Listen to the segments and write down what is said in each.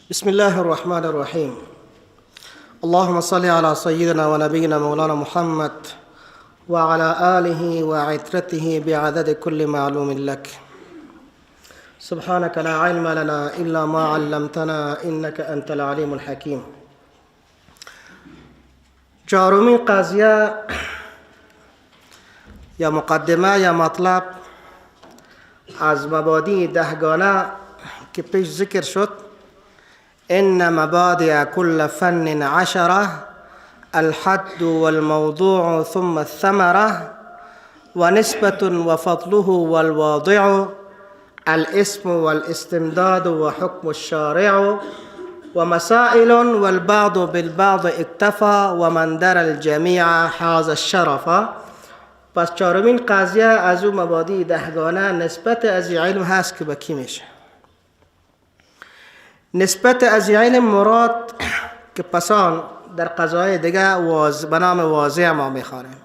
بسم الله الرحمن الرحیم. اللهم صل على سيدنا ونبينا مولانا محمد وعلى آله وعترته بعدد كل معلوم لك. سبحانك لا علم لنا إلا ما علمتنا إنك أنت العليم الحكيم. چهارمین قضیه یا مقدمه یا مطلب از مبادی دهگانه که پیش ذکر شد، ان مبادئ كل فن 10، الحد والموضوع ثم الثمرة ونسبة وفضله والواضع الاسم والاستمداد وحكم الشارع ومسائل والبعض بالبعض اکتفى ومن در الجميع حاز الشرف. پس چهارمین قضیه از او مبادی دهگانه نسبت از علم هست که به کی میشه. نسبت از علم مراد که پسان در قضای دیگه به نام واضح ما میخوانیم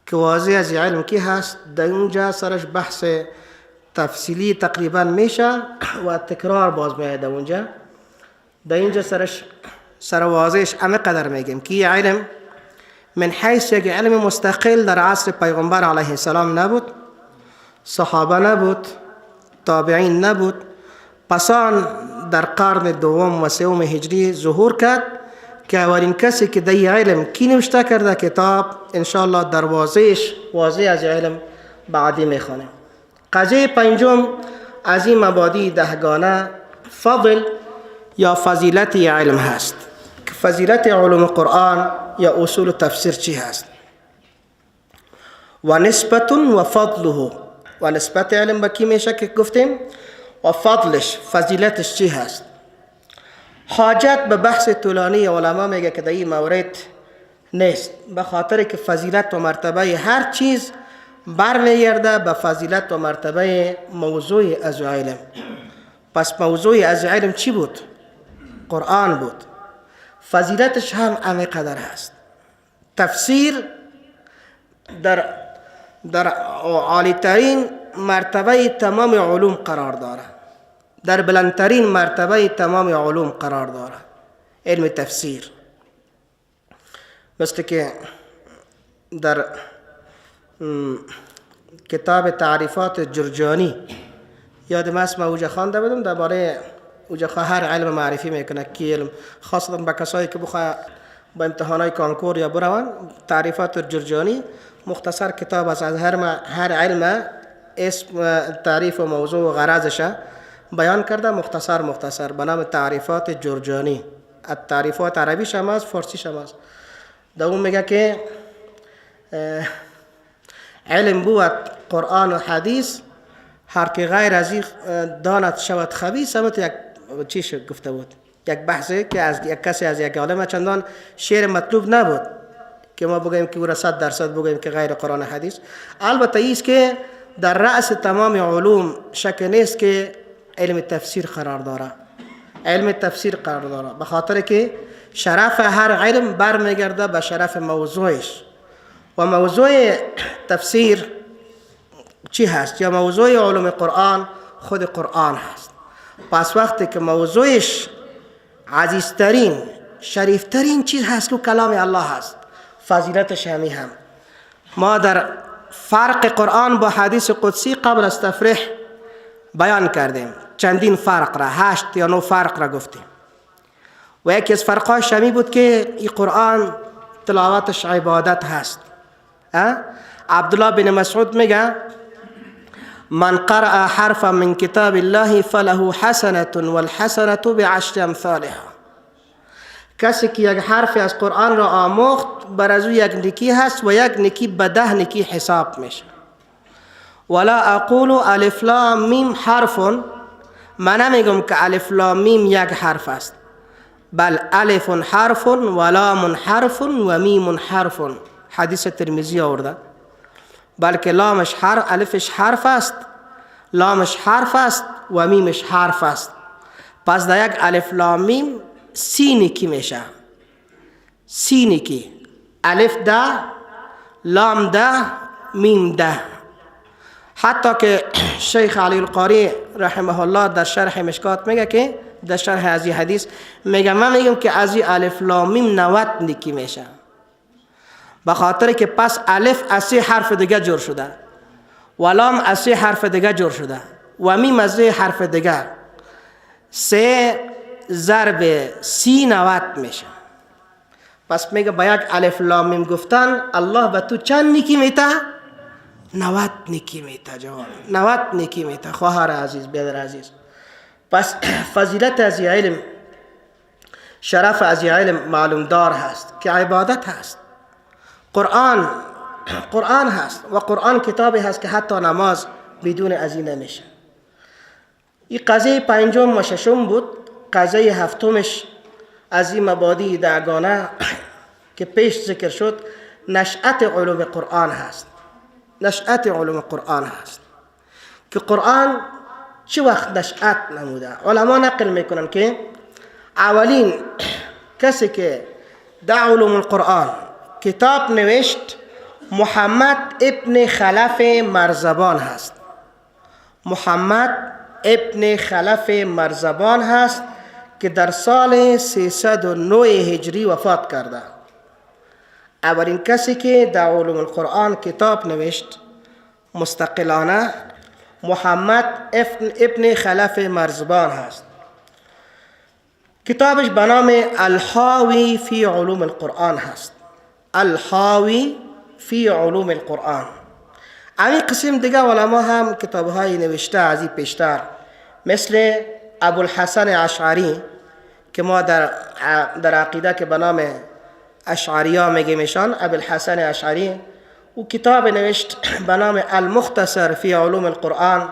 که واضح از علم کی هست، در اونجا سرش بحث تفصیلی تقریبا میشه و تکرار باز میاد اونجا. در اینجا سرش سر واضحش همه قدر میگیم که علم من حیث یک علم مستقل در عصر پیغمبر علیه السلام نبود، صحابه نبود، تابعین نبود، پسان در قرن دوم و سوم هجری ظهور کرد که اولین کسی که در علم کی نوشته کرده کتاب، انشاءالله در واضحش واضح از علم بعدی میخوانیم. قضیه پنجم از این مبادی دهگانه فضل یا فضیلت علم هست. فضیلت علوم قرآن یا اصول تفسیر چی هست؟ و نسبت و فضله، و نسبت علم به کی میشه که گفتیم، و فضلش فضیلتش چی هست. حاجت به بحث طولانی علما میگه که در این مورد نیست، به خاطر که فضیلت و مرتبه هر چیز برمیگرده به فضیلت و مرتبه موضوع از علم. پس موضوع از علم چی بود؟ قرآن بود. فضیلتش هم همه قدر هست. تفسیر در عالی ترین مرتبه تمام علوم قرار داره، در بلندترین مرتبه تمام علوم قرار داره علم تفسیر. مثل که در کتاب تعریفات جرجانی یادم است ما اوجا خوانده بودم، درباره اوجا هر علم معرفی میکنه که علم خاصتا به کسایی که بخواه با امتحانای کانکور یا بروان، تعریفات جرجانی مختصر کتاب است، از هر علم اسم تعریف و موضوع و غرضش بیان کرده، مختصر مختصر به نام تعریفات جرجانی. تعریفات عربیش هم هست، فارسیش هم هست. در اون میگه که علم بود قرآن و حدیث، هر که غیر از این داند شود خبیث. هم یک چیش گفته بود، یک بحثی که از یک کسی از یک عالم چندان شعر مطلوب نبود که ما بگوییم که او را 100% بگوییم که غیر قرآن و حدیث. البته ایست که در رأس تمام علوم شک نیست که علم تفسیر قرار داره، علم تفسیر قرار داره، به خاطر که شرف هر علم برمیگرده به شرف موضوعش. و موضوع تفسیر چی هست؟ یا موضوع علوم قرآن خود قرآن هست. پس وقتی که موضوعش عزیزترین شریفترین چیز هست که کلام الله هست، فضیلتش همی هم. ما در فرق قرآن با حدیث قدسی قبل از تفریح بیان کردیم، چندین فرق را، 8 یا 9 فرق را گفتیم. و یکی از فرقاش همی بود که این قرآن تلاوتش عبادت هست. عبدالله بن مسعود میگه من قرأ حرفا من کتاب الله فله حسنة والحسنة بعشر امثالها. کسی که یک حرف از قرآن را آموخت بر از او یک نیکی هست و یک نیکی به 10 نیکی حساب میشه. ولا اقول الف لام میم حرف، من نمیگم که الف لام میم یک حرف است، بل الف حرف و لام حرف و میم حرف. حدیث ترمذی آورده، بلکه لامش حرف، الفش حرف است، لامش حرف است و میمش حرف است. پس در یک الف لام میم 30 نیکی میشه، 30 نیکی، الف 10، لام 10، میم 10. حتی که شیخ علی القاری رحمه الله در شرح مشکات میگه که در شرح از این حدیث میگم، من میگم که از این الف لام میم 90 نیکی میشه، به خاطر که پس الف از سه حرف دیگه جور شده و لام از سه حرف دیگه جور شده و میم از سه حرف دیگه، 3 ضرب 30 90 میشه. پس میگه با یک الف لام میم گفتن الله به تو چند نیکی میته؟ 90 نیکی میته. جواب 90 نیکی میته. خواهر عزیز، برادر عزیز، پس فضیلت از علم، شرف از علم معلوم دار هست که عبادت هست. قرآن قرآن هست و قرآن کتابی هست که حتی نماز بدون از این نمیشه. این قضیه پنجم و ششم بود. قضیه هفتمش از این مبادی دهگانه که پیش ذکر شد، نشأت علوم قرآن هست. نشأت علوم قرآن هست که قرآن چه وقت نشأت نموده. علما نقل میکنن که اولین کسی که در علوم القرآن کتاب نوشت محمد ابن خلف مرزبان هست. محمد ابن خلف مرزبان هست که در سال 309 هجری وفات کرده. اولین کسی که در علوم القرآن کتاب نوشت مستقلانه محمد ابن خلف مرزبان هست. کتابش به نام الحاوی فی علوم القرآن هست. الحاوی فی علوم القرآن. همین قسم دیگه علما هم کتابهای نوشته از این پیشتر، مثل ابوالحسن اشعری که ما در عقیده که به نام اشعریا میگیمشان، ابوالحسن اشعری او کتاب نوشت به نام المختصر فی علوم القرآن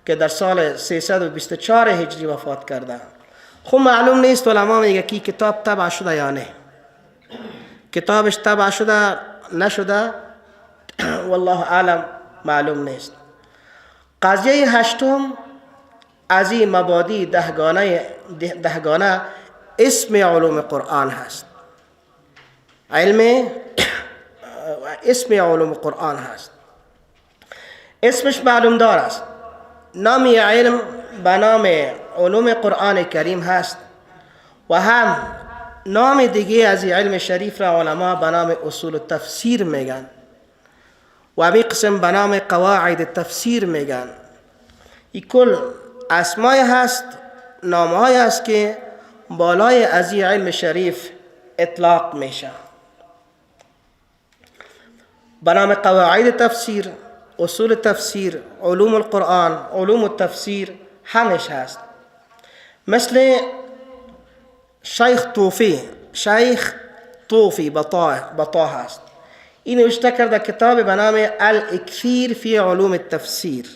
که در سال 324 هجری وفات کرده. خب معلوم نیست، علما میگه که کتاب طبع شده یا نه، کتابش طبع شده نشده والله اعلم، معلوم نیست. قضیه هشتم از این مبادی دهگانه اسم علوم قرآن هست. علم اسم علوم قرآن هست. اسمش معلوم دار است. نام علم به نام علوم قرآن کریم هست و هم نام دیگه از علم شریف را علما به نام اصول تفسیر میگن و همین قسم به نام قواعد تفسیر میگن. این کل اسمای هست، نامهای هست که بالای از این علم شریف اطلاق میشه. به نام قواعد تفسیر، اصول تفسیر، علوم القرآن، علوم التفسیر همش هست. مثل شیخ طوفی، شیخ طوفی بطاه هست. این نوشته کرده کتاب به نام الاکثیر فی علوم التفسیر.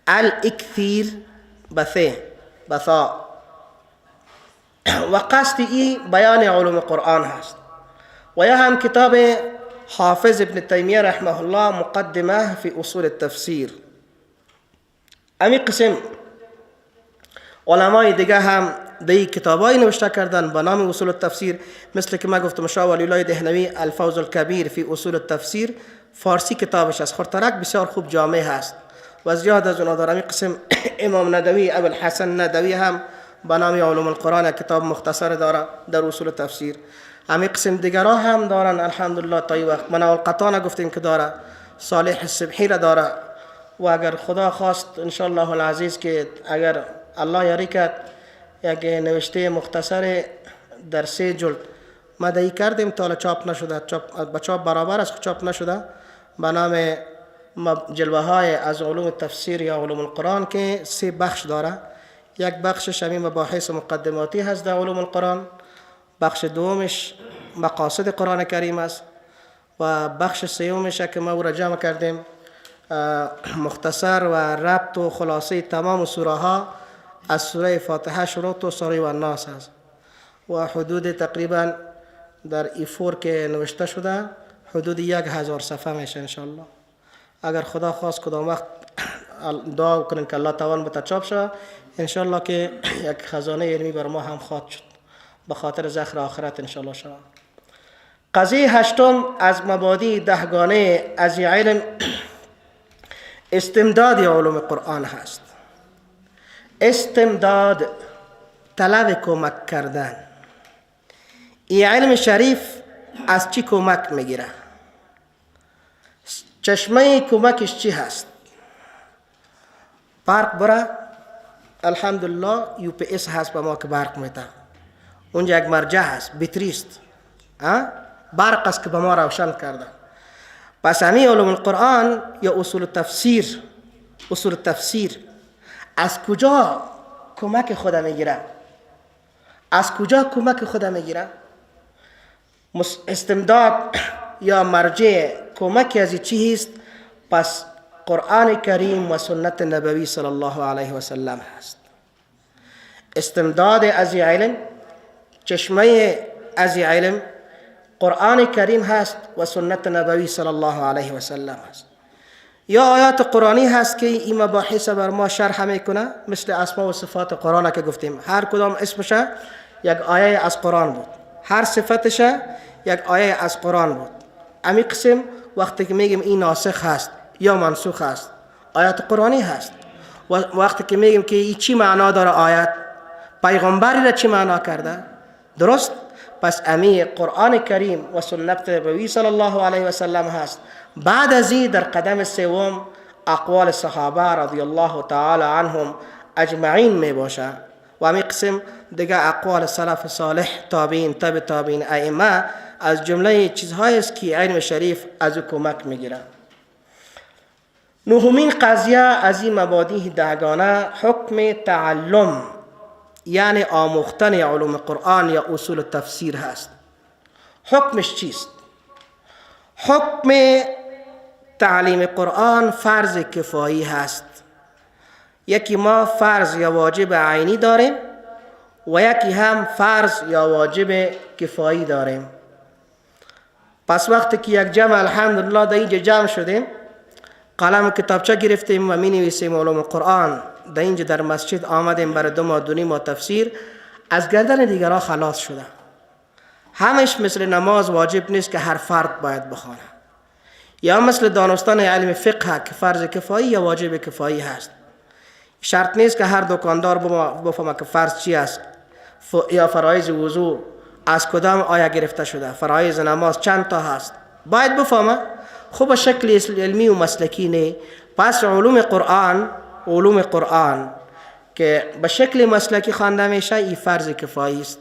الاکثیر بثه بثا و قصد ای بیان علوم قرآن هست. و یا هم کتاب حافظ ابن تیمیه رحمه الله مقدمه فی اصول التفسیر. امی قسم علمای دیگه هم دی کتابای نوشته کردن به نام اصول التفسیر، مثل که ما گفتم شاه ولی الله دهلوی الفوز الکبیر فی اصول التفسیر، فارسی کتابش است، خورترک بسیار خوب جامع هست و زیاد از اونا داره. امی قسم امام ندوی ابوالحسن ندوی هم به نام علوم القرآن کتاب مختصر داره در اصول تفسیر. همین قسم دیگرها هم دارن الحمدلله. تا این وقت منال قطانه گفتیم که داره، صالح السبحی را داره و اگر خدا خواست انشالله العزیز که اگر الله یاری کرد یک نوشته مختصر در 3 جلد ما دهی کردیم تا چاپ نشده، چاپ با چاپ برابر است، چاپ نشده، به نام جلوه های از علوم تفسیر یا علوم القرآن که 3 بخش داره. یک بخشش همین مباحث مقدماتی هست در علوم القرآن، بخش دومش مقاصد قرآن کریم است و بخش سومش که ما او را جمع کردیم مختصر و ربط و خلاصه تمام سوره ها از سوره فاتحه شروع تا سوره والناس هست و حدود تقریبا در A4 که نوشته شده حدود 1000 صفحه میشه انشالله. اگر خدا خواست کدام وقت دعا کنیم که الله توان بته چاپ شود انشالله که یک خزانه علمی بر ما هم خواهد شد به خاطر ذخر آخرت انشالله شود. قضیه هشتم از مبادی دهگانه از علم استمداد علوم قرآن هست. استمداد طلب کمک کردن. این علم شریف از چی کمک میگیره؟ چشمه کمکش چی هست؟ برق بره، الحمدلله UPS هست به ما که برق میده، اونجا یک مرجع هست، بتریست، برق است که به ما روشن کرده. پس همین علوم القرآن یا اصول تفسیر، اصول تفسیر از کجا کمک خود میگیره؟ از کجا کمک خود میگیره؟ استمداد یا مرجع کمک از چی است؟ پس قرآن کریم و سنت نبوی صلی الله علیه و سلم هست. استمداد از علم، چشمه از علم قرآن کریم هست و سنت نبوی صلی الله علیه و سلم هست. یا آیات قرآنی هست که این مباحث بر ما شرح میکنه، مثل اسما و صفات قرآن که گفتیم، هر کدام اسمش یک آیه از قرآن بود، هر صفتش یک آیه از قرآن بود. امی قسم وقتی که میگیم این ناسخ هست یا منسوخ هست، آیات قرآنی هست. و وقتی که میگیم که این چی معنا داره آیات، پیغمبری را چی معنا کرده، درست؟ پس امی قرآن کریم و سنت نبوی صلی الله علیه و سلم هست. بعد از این در قدم سوم اقوال صحابه رضی الله تعالی عنهم اجمعین می باشه و امی قسم دیگه اقوال سلف صالح، تابعین، تبع تابعین، ائمه از جمله چیزهایی است که علم شریف از او کمک میگیره. نهمین قضیه از این مبادی دهگانه حکم تعلم، یعنی آموختن علوم قرآن یا اصول تفسیر هست. حکمش چیست؟ حکم تعلیم قرآن فرض کفایی هست. یکی ما فرض یا واجب عینی داریم و یکی هم فرض یا واجب کفایی داریم. پس وقتی که یک جمع الحمدلله در اینجا جمع شدیم، قلم و کتابچه گرفتیم و می نویسیم علوم قرآن، در اینجا در مسجد آمدیم برای 2 ماه 2.5 ماه تفسیر، از گردن دیگرها خلاص شده. همش مثل نماز واجب نیست که هر فرد باید بخوانه، یا مثل دانستن علم فقه که فرض کفایی یا واجب کفایی هست. شرط نیست که هر دکاندار بفهمه که فرض چی است، یا فرایض وضو از کدام آیه گرفته شده، فرایض نماز چند تا هست، باید بفهمه. خب شکل علمی و مسلکی نه. پس علوم قرآن، علوم قرآن که به شکل مسلکی خوانده میشه، این فرض کفایی است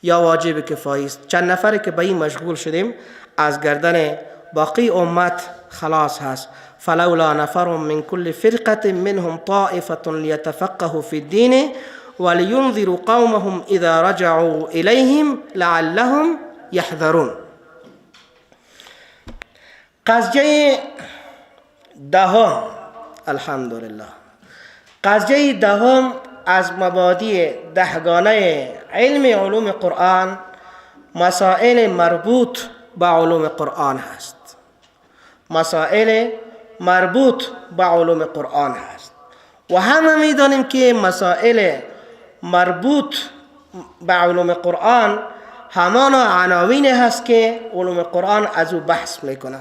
یا واجب کفایی است. چند نفر که به این مشغول شدیم از گردن باقی امت خلاص هست. فلولا نفر من كل فرقة منهم طائفة ليتفقهوا في الدين ولينذروا قومهم إذا رجعوا إليهم لعلهم يحذرون. قضیه دهم، الحمدلله، قضیه دهم از مبادی دهگانه علم علوم قرآن مسائل مربوط به علوم قرآن هست. مسائل مربوط به علوم قرآن هست و همه میدانیم که مسائل مربوط به علوم قرآن همان عناوین هست که علوم قرآن از او بحث میکنه،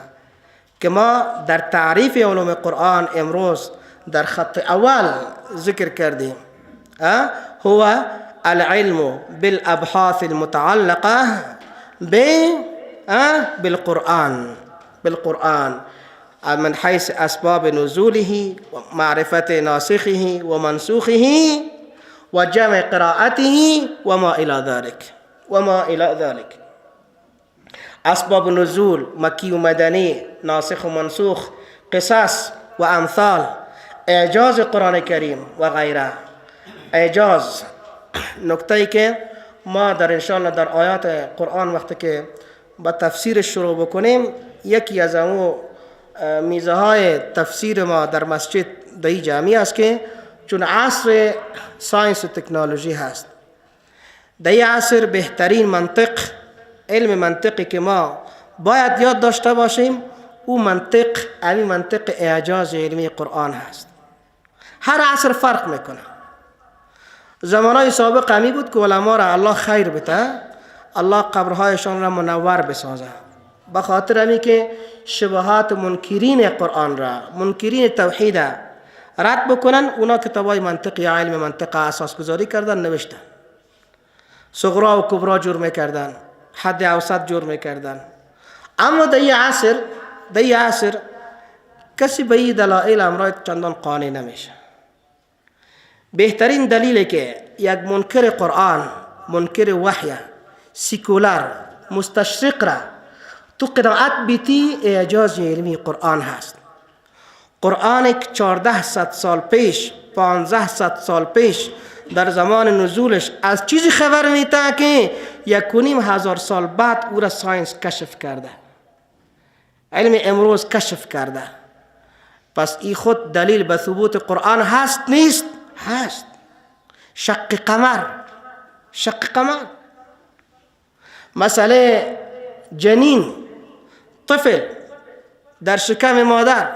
که ما در تعریف علوم قرآن امروز در خط اول ذکر کردیم. هو العلم بالابحاث المتعلقه بالقرآن، بالقرآن من حيث أسباب نزوله ومعرفة ناسخه ومنسوخه وجمع قراءته وما إلى ذلك، وما إلى ذلك. أسباب النزول مكي ومدني، ناسخ ومنسوخ، قصص وأمثال، اعجاز قرآن کریم و غیره. اعجاز نکته که ما در انشاءالله در آیات قرآن وقتی که با تفسیر شروع بکنیم، یکی از امو میزه های تفسیر ما در مسجد دهی جامعه است که چون عصر science و تکنولوژی هست، در این عصر بهترین منطق، علم منطقی که ما باید یاد داشته باشیم، او منطق، همین منطق اعجاز علمی قرآن هست. هر عصر فرق میکنه. زمانهای سابق همی بود که علما را الله خیر بده، الله قبرهایشان را منور بسازه، به خاطر همی که شبهات منکرین قرآن را، منکرین توحید رد بکنن، اونا کتابای منطق یا علم منطق اساس گذاری کردن، نوشتن. صغرا و کبرا جور میکردن، حد اوسط جور میکردن. اما در این عصر کسی به این دلایل امرای چندان قانع نمیشه. بهترین دلیلی که یک منکر قرآن، منکر وحی، سیکولار، مستشرق را تو قناعت بیتی، اعجاز علمی قرآن هست. قرآن که 1400 سال پیش، 1500 سال پیش در زمان نزولش از چیزی خبر میده که 1500 سال بعد او را science کشف کرده، علم امروز کشف کرده. پس این خود دلیل به ثبوت قرآن هست نیست؟ هست. شق قمر، شق قمر، مسئله جنین، طفل در شکم مادر.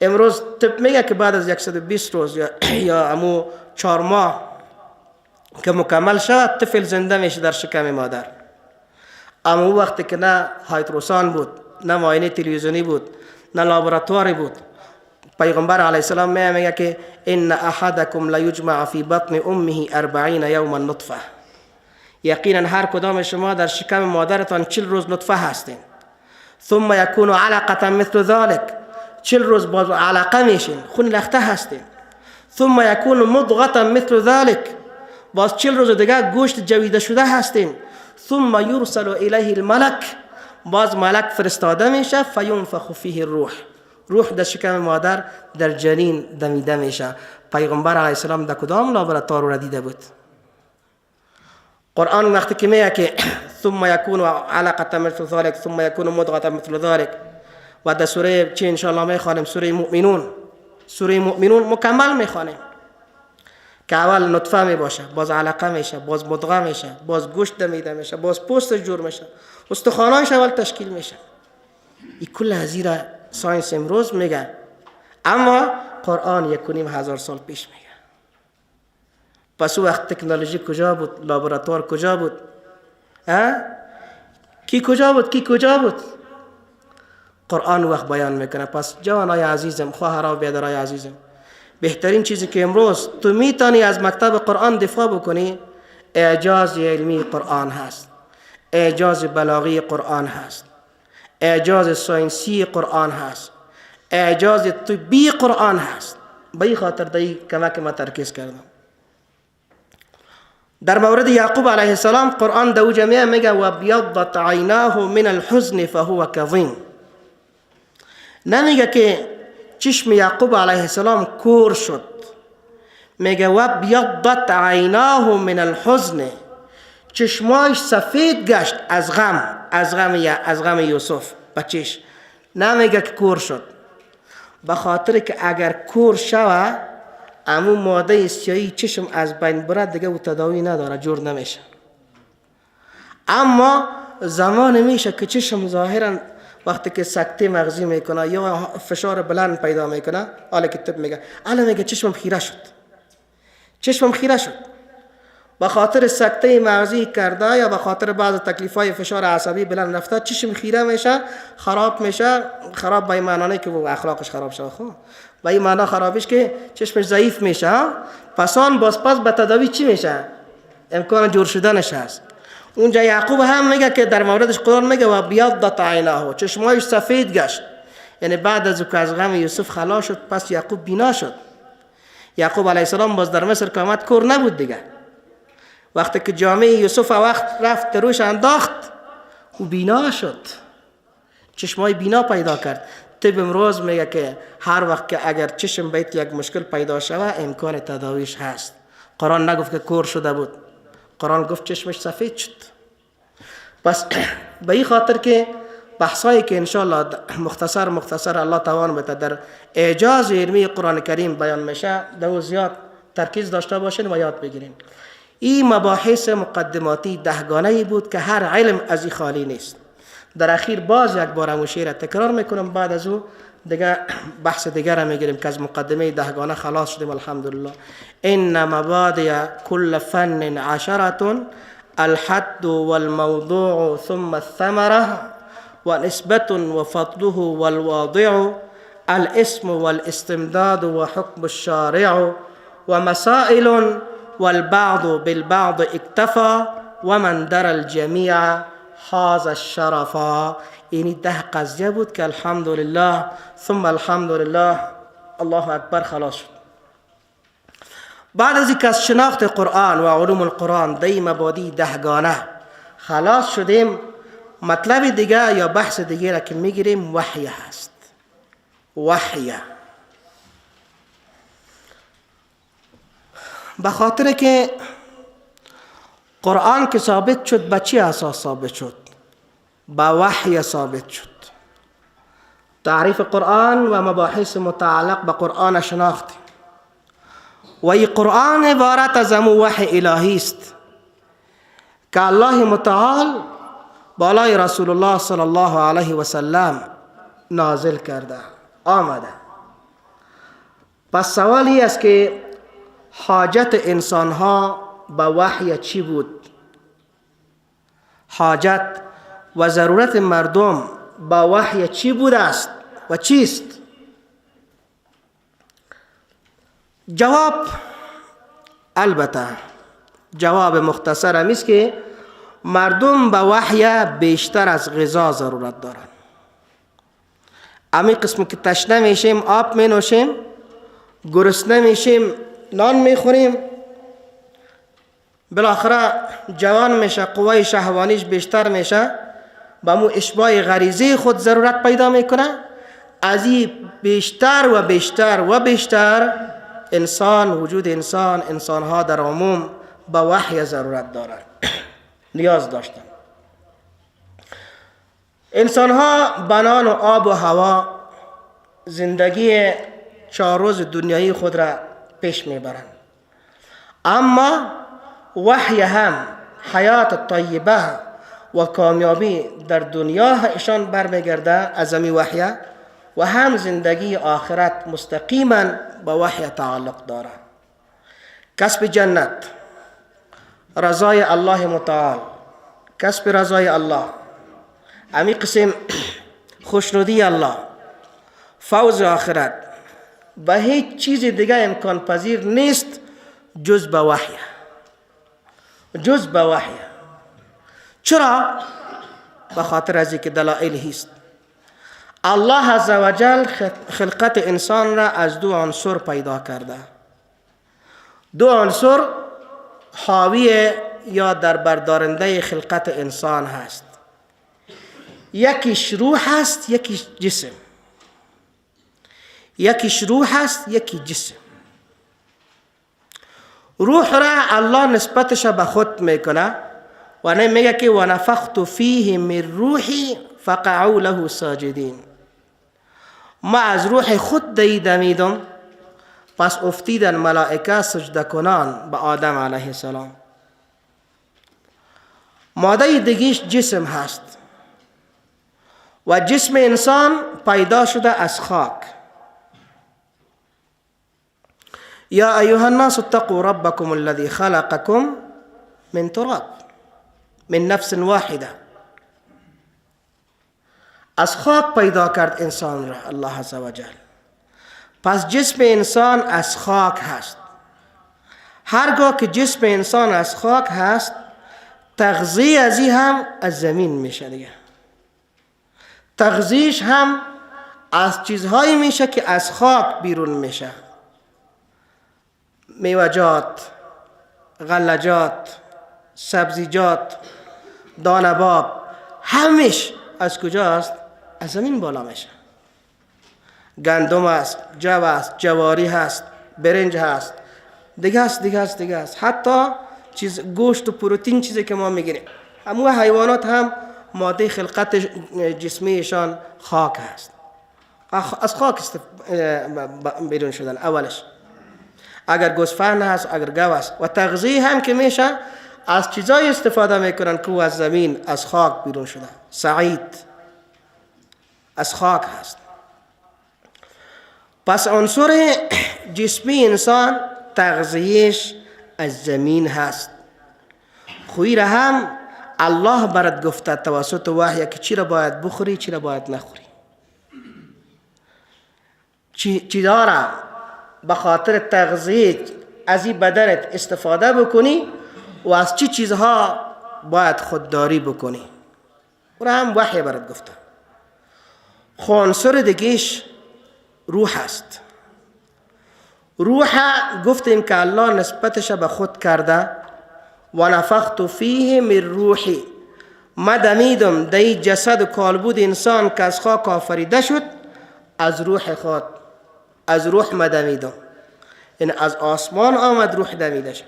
امروز طب میگه که بعد از 120 روز یا امو 4 ماه که مکمل شد طفل زنده میشه در شکم مادر. اما او وقتی که نه هایدروسان بود، نه معاینه تلویزیونی بود، نه لابراتواری بود، پیغمبر علیه السلام میگه که ان احدکم لیجمع فی بطن امه 40 یوما نطفه. یقینا هر کدام شما در شکم مادرتان 40 روز نطفه هستین. ثم یکون علقه مثل ذلک، 40 روز باز علقه میشین، خون لخته هستین. ثم یکون مضغه مثل ذلک، باز 40 روز دیگه گوشت جویده شده هستین. ثم یرسل الیه الملک، باز ملک فرستاده میشه، فینفخ فیه الروح، روح در شکم مادر در جنین دمیده میشه. پیغمبر علیه السلام در کدام لابراتوار را دیده بود؟ قرآن وقتی که میگه که ثم یکون علقه مثل ذلک ثم یکون مضغه مثل ذلک، و در سوره چه انشاءالله میخوانیم، سوره مؤمنون، سوره مؤمنون مکمل میخوانیم که اول نطفه میباشه، باز علقه میشه، باز مضغه میشه، باز گوشت دمیده میشه، باز پوست جور میشه، استخوانایش اول تشکیل میشه. این کل از را science امروز میگه، اما قرآن 1500 سال پیش میگه. پس او وقت تکنولوژی کجا بود؟ لابراتوار کجا بود؟ کی کجا بود؟ کی کجا بود؟ قرآن وقت بیان میکنه. پس جوانای عزیزم، خواهرها و برادرای عزیزم، بهترین چیزی که امروز تو میتونی از مکتب قرآن دفاع بکنی، اعجاز علمی قرآن هست، اعجاز بلاغی قرآن هست، اعجاز ساینسی قرآن هست، اعجاز طبی قرآن هست. به این خاطر در کمک ما ترکیز کردم. در مورد یعقوب علیه السلام قرآن دو جمعه میگه و بیضت عیناه من الحزن فهو کظیم. نمیگه که چشم یعقوب علیه السلام کور شد، میگه و بیضت عیناه من الحزن، چشمایش سفید گشت از غم، از غم یوسف بچش. نمیگه که کور شد، به خاطر که اگر کور شوه امو ماده سیاهی چشم از بین بره دیگه او تداوی نداره، جور نمیشه. اما زمان میشه که چشم ظاهرا وقتی که سکته مغزی میکنه یا فشار بلند پیدا میکنه، حالا که طب میگه، الان میگه چشمم خیره شد، چشمم خیره شد، به خاطر سکته مغزی کرده یا به خاطر بعض تکلیف‌های فشار عصبی بلند رفته، چشم خیره میشه، خراب میشه. خراب به این معنی که اخلاقش خراب شده، خب به این معنا خرابیش که چشمش ضعیف میشه. پس آن باز پس به تداوی چی میشه؟ امکان جور شدنش هست. اونجا یعقوب هم میگه که در موردش قرآن میگه و بیضت عیناه، چشمایش سفید گشت، یعنی بعد از که از غم یوسف خلاص شد پس یعقوب بینا شد. یعقوب علیه السلام باز در مصر که آمد کور نبود دیگه. وقتی که جامعه یوسف وقت رفت روش انداخت، او بینا شد، چشمای بینا پیدا کرد. طب امروز میگه که هر وقت که اگر چشم بیت یک مشکل پیدا شوه امکان تداویش هست. قرآن نگفت که کور شده بود، قرآن گفت چشمش سفید شد. پس به این خاطر که بحثایی که انشالله مختصر مختصر الله توان بده در اعجاز علمی قرآن کریم بیان میشه، دو زیاد ترکیز داشته باشین و یاد بگیرین. این مباحث مقدماتی دهگانه بود که هر علم از این خالی نیست. در اخیر باز یک بار همون شعر تکرار میکنم، بعد از او دیگه بحث دیگر را میگیریم که از مقدمه دهگانه خلاص شدیم الحمدلله. ان مبادئ كل فن عشرة الحد والموضوع ثم الثمرة ونسبة وفضله والواضع الاسم والاستمداد وحكم الشارع ومسائل والبعض بالبعض اکتفا و من در الجمیع حاز الشرفا. اینی 10 قضیه بود که الحمدلله ثم الحمدلله الله اکبر خلاص شد. بعد از اینکه از شناخت قرآن و علوم القرآن دی مبادی 10 گانه خلاص شدیم، مطلب دیگه یا بحث دیگه را که میگیریم وحی هست. وحی به خاطر که قرآن که ثابت شد به چی اساس ثابت شد؟ به وحی ثابت شد. تعریف قرآن و مباحث متعلق به قرآن شناختیم و این قرآن عبارت از امو وحی الهی است که الله متعال بالای رسول الله صلی الله علیه و سلم نازل کرده آمده. پس سوالی است که حاجت انسان ها به وحی چی بود؟ حاجت و ضرورت مردم به وحی چی بوده است و چیست؟ جواب البته جواب مختصر هم است که مردم به وحی بیشتر از غذا ضرورت دارند. امی قسم که تشنه میشیم آب می نوشیم، گرسنه میشیم نان میخوریم، بالاخره جوان میشه، قوای شهوانیش بیشتر میشه، به مو اشباع غریزه خود ضرورت پیدا میکنه. از این بیشتر و بیشتر و بیشتر انسان، وجود انسان، انسانها در عموم به وحی ضرورت دارند، نیاز داشتن. انسانها بنان و آب و هوا زندگی 4 روز دنیایی خود را پیش میبرند، اما وحی هم حیات طیبه و کامیابی در دنیا ایشان برمیگرده از امی وحی، و هم زندگی آخرت مستقیما به وحی تعلق داره. کسب جنت، رضای الله متعال، کسب رضای الله، امی قسم خوشنودی الله، فوز آخرت به هیچ چیز دیگه امکان پذیر نیست جز به وحی، جز به وحی. چرا؟ به خاطر از اینکه دلایل هست. الله عزوجل خلقت انسان را از 2 عنصر پیدا کرده. 2 عنصر حاوی یا در بردارنده خلقت انسان هست. یکیش روح هست، یکیش جسم. یکیش روح هست، یکی جسم. روح را الله نسبتش به خود میکنه و نه میگه که و نفخت فیه من روحی فقعوا له ساجدین. ما از روح خود دمیدم، پس افتیدن ملائکه سجده کنان به آدم علیه السلام. ماده دیگیش جسم هست و جسم انسان پیدا شده از خاک. یا ایها الناس اتقوا ربکم الذی خلقکم من تراب من نفس واحده. از خاک پیدا کرد انسان را الله عزوجل. پس جسم انسان از خاک هست. هرگاه که جسم انسان از خاک هست، تغذیه از این هم از زمین میشه دیگه. تغذیهش هم از چیزهایی میشه که از خاک بیرون میشه. میوه‌جات، غلجات، سبزیجات، دانه‌باب، همش از کجاست؟ از زمین بالا میشه. گندم است، جو است، جواری هست، برنج هست، دیگه هست، دیگه هست، دیگه هست. حتی چیز گوشت و پروتئین چیزی که ما میگیریم، همون حیوانات هم ماده خلقت جسمیشان خاک هست. از خاک بیرون شدن اولش. اگر گوسفند هست، اگر گاو هست. و تغذیه هم که میشه از چیزای استفاده میکنن که از زمین، از خاک بیرون شده. سعید از خاک هست. پس عنصر جسمی انسان تغذیهش از زمین هست. خوی را هم الله برات گفته توسط وحی که چی را باید بخوری، چی را باید نخوری، چی داره به خاطر تغذیه از این بدنت استفاده بکنی و از چی چیزها باید خودداری بکنی. او را هم وحی برات گفته. خو عنصر دیگهش روح است. روح گفتیم که الله نسبتش به خود کرده، و نفخت فیه من روحی، ما دمیدم در این جسد و کالبد انسان که از خاک آفریده شد از روح خود، از روح ما دمیدم، یعنی از آسمان آمد روح دمیده شد.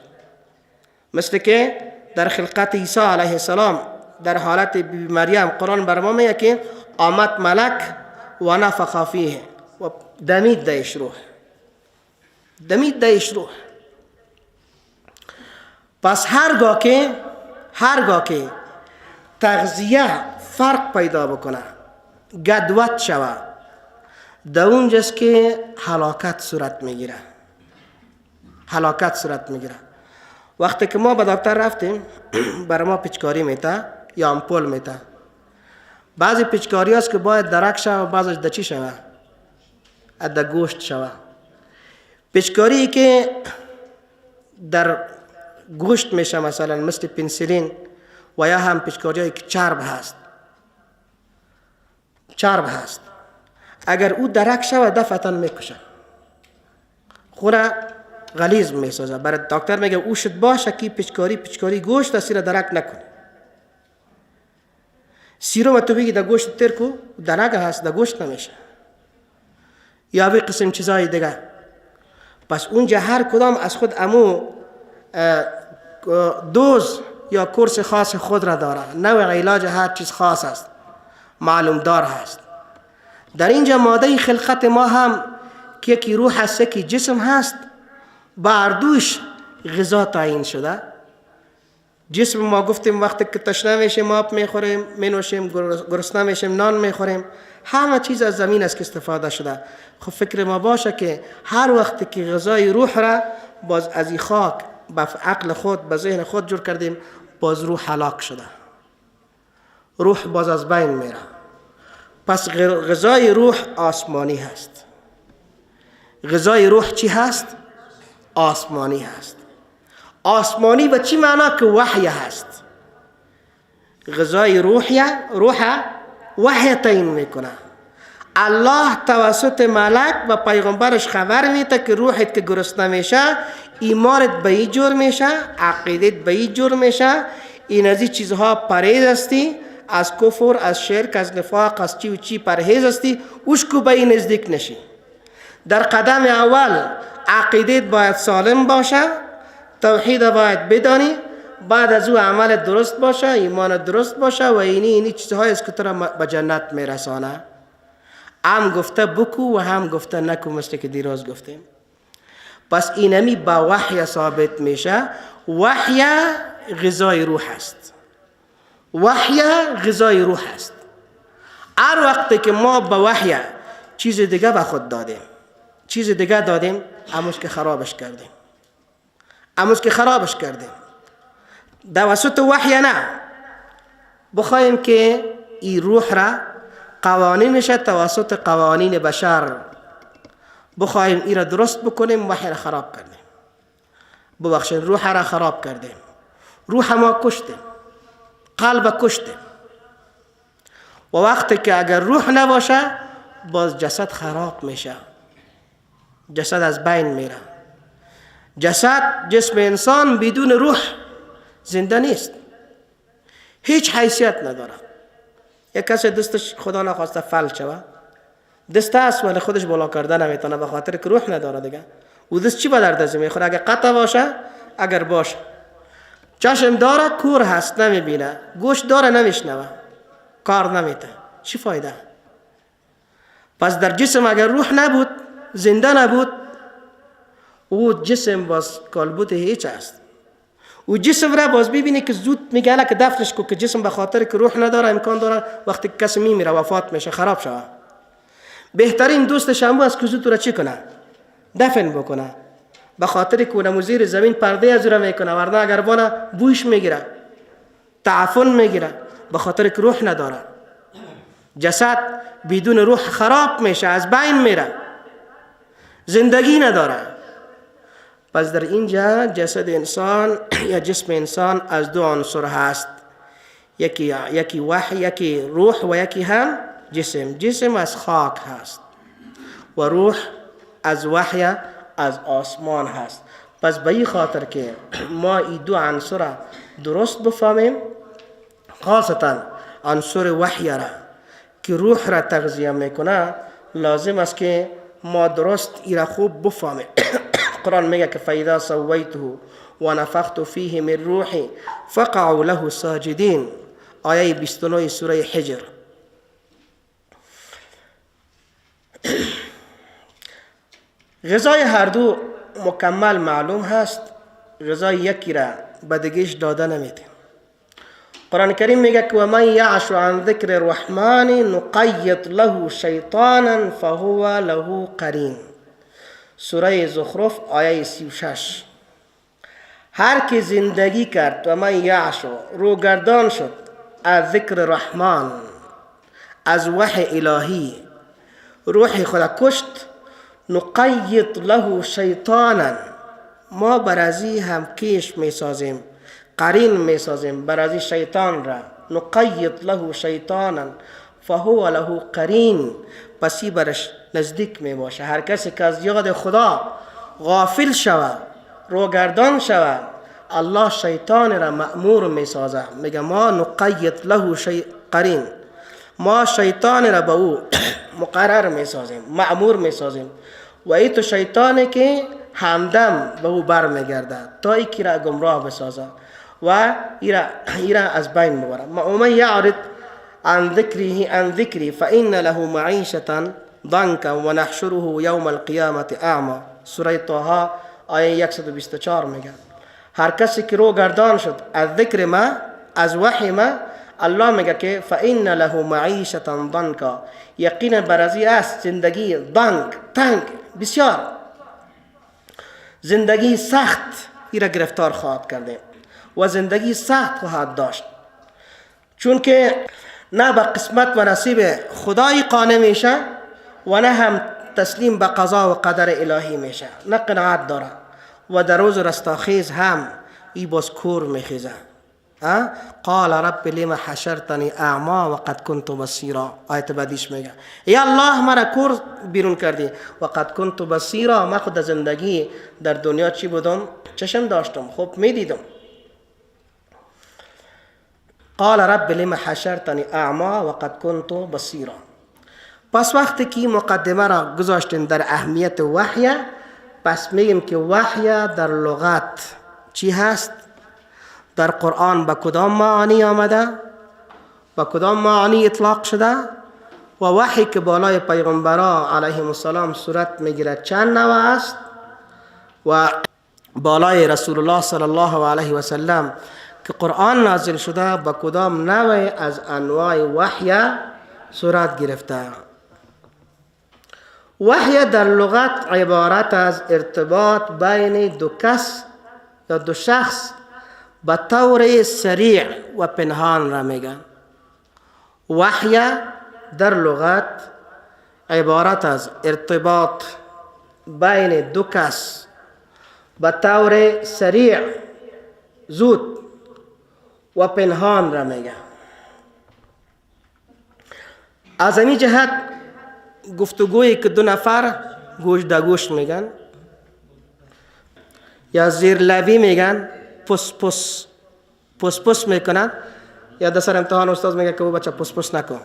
مثل که در خلقت عیسی علیه السلام در حالت بی مریم قرآن بر ما میگه که آمد ملک و نفخ فیه و دمید درش روح، دمید درش روح. پس هرگاه که تغذیه فرق پیدا بکنه، گدوت شوه، در اونجاست که هلاکت صورت میگیره، هلاکت صورت میگیره. وقتی که ما به دکتر رفتیم برای ما پیچکاری میته یا امپول میته. بعضی پیچکاری هست که باید درک شوه و بعضیش در چی شوه؟ در گوشت شوه. پیچکاری که در گوشت میشه مثلا مثل پنسیلین و یا هم پیچکاری هایی که چرب هست، چرب هست، اگر او درک شوه دفعتا میکشه، خوره غلیظ میسازه. برای دکتر میگه او شد باشه که پیچکاری گوشت است، درک نکنه. سیروم تو بگی در گوشت تر کو درک هست، در گوشت نمیشه، یا به قسم چیزای دیگه. پس اونجا هر کدام از خود امو دوز یا کورس خاص خود را داره، نوع علاج هر چیز خاص است، معلوم دار هست. در اینجا ماده خلقت ما هم که یکی روح هست یکی جسم هست، بردوش غذا تعیین شده. جسم ما گفتیم وقتی که تشنه میشیم آب میخوریم مینوشیم، گرسنه میشیم نان میخوریم، همه چیز از زمین است که استفاده شده. خب فکر ما باشه که هر وقت که غذای روح را باز از این خاک به عقل خود به ذهن خود جور کردیم، باز روح هلاک شده، روح باز از بین میره. پس غذای روح آسمانی هست. غذای روح چی هست؟ آسمانی هست. آسمانی به چی معنا؟ که وحی هست. غذای روح وحی تعیین میکنه. الله توسط ملک و پیغمبرش خبر میده که روحت که گرسنه میشه، ایمانت به این جور میشه، عقیدت به این جور میشه، این از این چیزها پرهیز هستی، از کفر، از شرک، از نفاق، از چی و چی پرهیز هستی، اوش کو به این نزدیک نشی. در قدم اول عقیدت باید سالم باشه، توحید باید بدانی، بعد از او عمل درست باشه، ایمان درست باشه و اینی چیزهایی است که تو را به جنت میرسانه. هم گفته بکو و هم گفته نکو، مثل که دیروز گفتیم. پس اینمی با وحی ثابت میشه. وحی غذای روح است. وحی غذای روح است. هر وقت که ما با وحی چیز دیگه به خود دادیم، چیز دیگه دادیم، اموش که خرابش کردیم، اموش که خرابش کردیم. توسط وحی نه، بخوایم که این روح را قوانینش توسط قوانین بشر بخوایم این را درست بکنیم، وحی را خراب کردیم. ببخشید، روح را خراب کردیم، روح ما کشتیم، قلب کشتیم. و وقتی که اگر روح نباشه باز جسد خراب میشه، جسد از بین میره. جسد، جسم انسان بدون روح زنده نیست، هیچ حیثیت نداره. یک کسی دستش خدا نخواسته فلج شوه، دست هست ولی خودش بالا کرده نمیتونه، به خاطر که روح نداره دیگه. او دست چی به درد از میخوره؟ اگر قطع باشه، اگر باشه چشم داره کور هست نمیبینه، گوش داره نمیشنوه، کار نمیته، چی فایده؟ پس در جسم اگر روح نبود، زنده نبود، او جسم باز کالبوت هیچ است. او جسم را باز ببینی که زود میگه که دفنش کو، که جسم به خاطر که روح نداره امکان داره وقتی کسی میمیره وفات میشه خراب شوه. بهترین دوستش هم است که زود را چی کنه؟ دفن بکنه، به خاطر که اونمو زیر زمین پرده از را میکنه، ورنه اگر بانه بویش میگیره، تعفن میگیره، به خاطر که روح نداره. جسد بدون روح خراب میشه، از بین میره، زندگی نداره. پس در اینجا جسد انسان یا جسم انسان از دو عنصر هست، یکی وحی، یکی روح و یکی هم جسم. جسم از خاک هست و روح از وحی از آسمان هست. پس به این خاطر که ما این دو عنصر درست بفهمیم، خاصتا عنصر وحی را که روح را تغذیه میکنه، لازم است که ما درست ای را خوب بفهمیم. قرآن میگه که فاذا سویته و نفخت فیه من روحی فقعوا له ساجدین، آیه 29 سوره حجر. غذای هر دو مکمل معلوم هست، غذای یکی را به دیگهش داده نمیده. قرآن کریم میگه که و من یعش عن ذکر الرحمن نقیض له شیطانا فهو له قرین، سوره زخرف آیه 36. هر کی زندگی کرد و من یعش، روگردان شد از ذکر الرحمن، از وحی الهی، روح خدا کشت، نقیض له شیطانا، ما برازی هم کیش میسازیم، قرین میسازیم برازی شیطان را، نقیض له شیطانا فهو له قرین، پسی برش نزدیک میباشه. هر کسی که از یاد خدا غافل شود، روگردان شود، الله شیطان را مأمور میسازه. میگه ما نقیض له قرین، ما شیطان را به او مقرر میسازیم، مأمور میسازیم، و ای تو شیطانی که همدم به او بر میگرده تا ایکی را گمراه بسازه و ایرا از بین ببره. و من یعرض عن ذکره عن ذکری فإن له معیشة ضنکا و نحشره یوم القیامة اعمی، سوره طه آیه 124 میگه هر کسی که رو گردان شد از ذکر ما، از وحی ما، الله میگه که فإن له معیشة ضنکا، یقینا برازی است زندگی ضنک، تنگ، بسیار زندگی سخت ایرا گرفتار خواهد کرده و زندگی سخت خواهد داشت، چون که نه به قسمت و نصیب خدای قانع میشه و نه هم تسلیم به قضا و قدر الهی میشه، نه قناعت داره و در روز رستاخیز هم ای باز کور میخیزه. قال رب لما حشرتنی اعما و قد كنت بصیرا، آیت بعدیش میگه یا الله مرا کور بیرون کردی و قد كنت بصیرا، من خود زندگی در دنیا چی بودم؟ چشم داشتم، خوب میدیدم. قال رب لما حشرتنی اعما و قد كنت بصیرا. پس وقتی که مقدمه را گذاشتیم در اهمیت وحی، پس میگیم که وحی در لغت چی هست؟ در قرآن به کدام معانی آمده؟ به کدام معانی اطلاق شده؟ و وحی که بالای پیغمبران علیهم السلام صورت میگیرد چند نوع است؟ و بالای رسول الله صلی الله علیه و سلم که قرآن نازل شده به کدام نوع از انواع وحی صورت گرفته؟ وحی در لغت عبارت از ارتباط بین دو کس یا دو شخص به طور سریع و پنهان را میگن. وحی در لغت عبارت از ارتباط بین دو کس به طور سریع، زود و پنهان را میگن. از این جهت گفتگویی که دو نفر گوش در گوش میگن یا زیر لبی میگن، پس پس پس پس میکنن، یا در سر امتحان استاد میگه که او بچه پس پس نکن،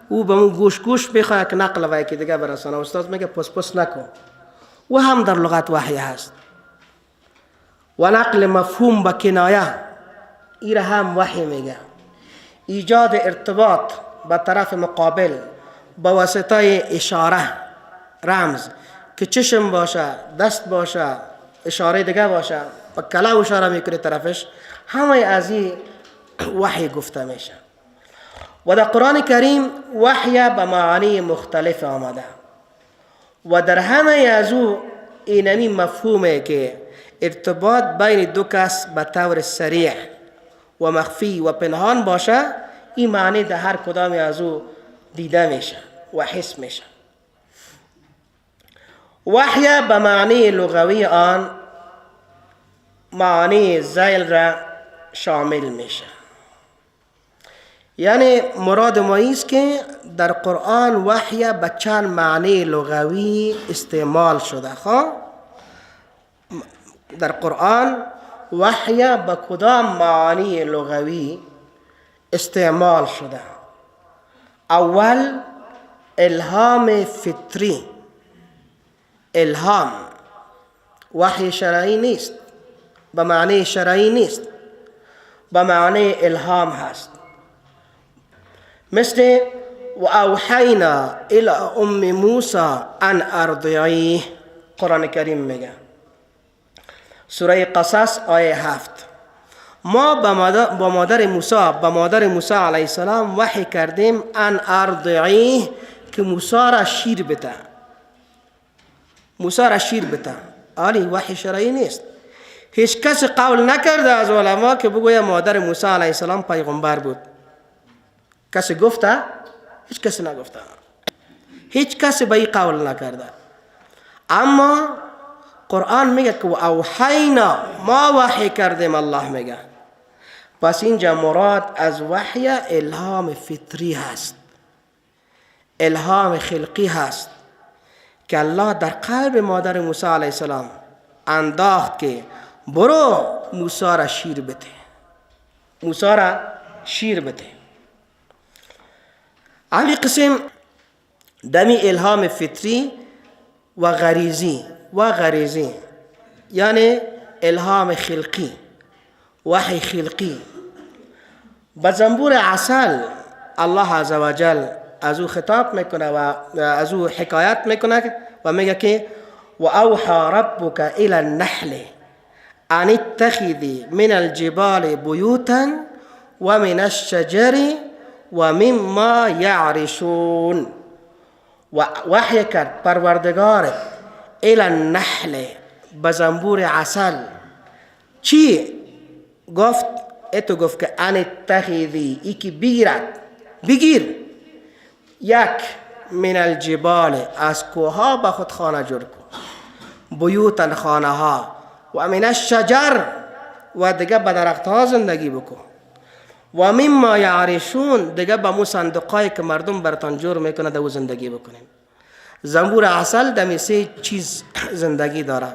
او به مو گوش گوش میخواد که نقل و یکی دیگه برسانه، استاد میگه پس پس نکن. او هم در لغت وحی هست. و نقل مفهوم به کنایه، ایره هم وحی میگه. ایجاد ارتباط به طرف مقابل با واسطه اشاره، رمز، که چشم باشه، دست باشه، اشاره دیگه باشه، با کلا اشاره میکنه طرفش، همه از این وحی گفته میشه. و در قرآن کریم وحی به معانی مختلف آمده و در همه از او اینمی مفهومه که ارتباط بین دو کس به طور سریع و مخفی و پنهان باشه، این معنی در هر کدام از او دیده میشه و حس میشه. وحی به معنی لغوی آن معنی ذیل را شامل میشه. یعنی مراد ما ایست که در قرآن وحی به چند معنی لغوی استعمال شده. خب در قرآن وحی به کدام معنی لغوی استعمال شده؟ اول الهام فطری. الهام وحی شرعی نیست، به معنی شرعی نیست، به معنی الهام هست. مثل و اوحینا الی ام موسی ان ارضعیه، قرآن کریم میگه سوره قصص آیه 7. ما با مادر موسی، با مادر موسی علیه السلام وحی کردیم ان ارضعیه، که موسی را شیر بده. موسی را شیر بده. آلی وحی شرعی نیست. هیچ کسی قول نکرده از علما که بگویه مادر موسی علیه السلام پیغمبر بود. کسی گفته؟ هیچ کسی نگفته. هیچ کسی به این قول نکرده. اما قرآن میگه که اوحینا، ما وحی کردیم، الله میگه. پس اینجا مراد از وحی الهام فطری هست، الهام خلقی هست که الله در قلب مادر موسی علیه السلام انداخت که برو موسی را شیر بده، موسی را شیر بده. علی قسم دمی الهام فطری و غریزی، و غریزی یعنی الهام خلقی، وحی خلقی. به زنبور عسل الله عزوجل از او خطاب میکنه و از او حکایت میکنه و میگه که و اوحى ربک الى النحل ان اتخذی من الجبال بیوتا و من الشجر و مما یعرشون. و وحی کرد پروردگار الى النحل، به زنبور عسل. چی گفت؟ اتو گفت که ان اتخذی، ای که بگیرد، بگیر یک من الجبال، از کوها به خود خانه جور کن، بیوتا خانه ها، و من الشجر، و دیگه به درخت ها زندگی بکن، و مما یعرشون، دیگه به مو صندوقایی که مردم برتان جور میکنه دو زندگی بکنیم. زنبور عسل دمی سه چیز زندگی داره،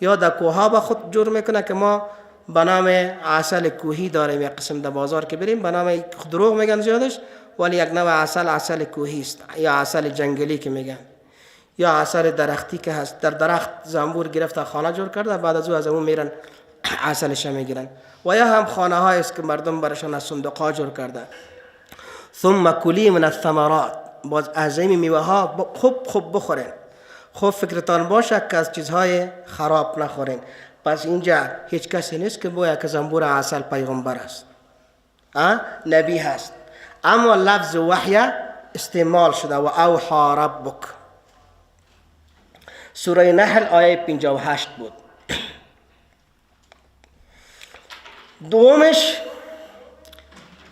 یا در کوها به خود جور میکنه که ما به نام عسل کوهی داریم، یک قسم در بازار که بریم به نام دروغ میگن زیادش، ولی یک نوع عسل، عسل کوهی است، یا عسل جنگلی که میگن، یا عسل درختی که هست، در درخت زنبور گرفته خانه جور کرده، بعد از او از اون میرن عسلش میگیرن. و یا هم خانه های است که مردم برشان از صندوق ها جور کرده. ثم کلی من الثمرات، باز از این میوه ها خوب خوب بخورین، خوب فکرتان باشه که از چیزهای خراب نخورین. پس اینجا هیچ کسی نیست که بگوید که زنبور عسل پیغمبر است، نبی هست. اما لفظ وحی استعمال شده و اوحى ربک. سوره نحل آیه 58 بود. دومش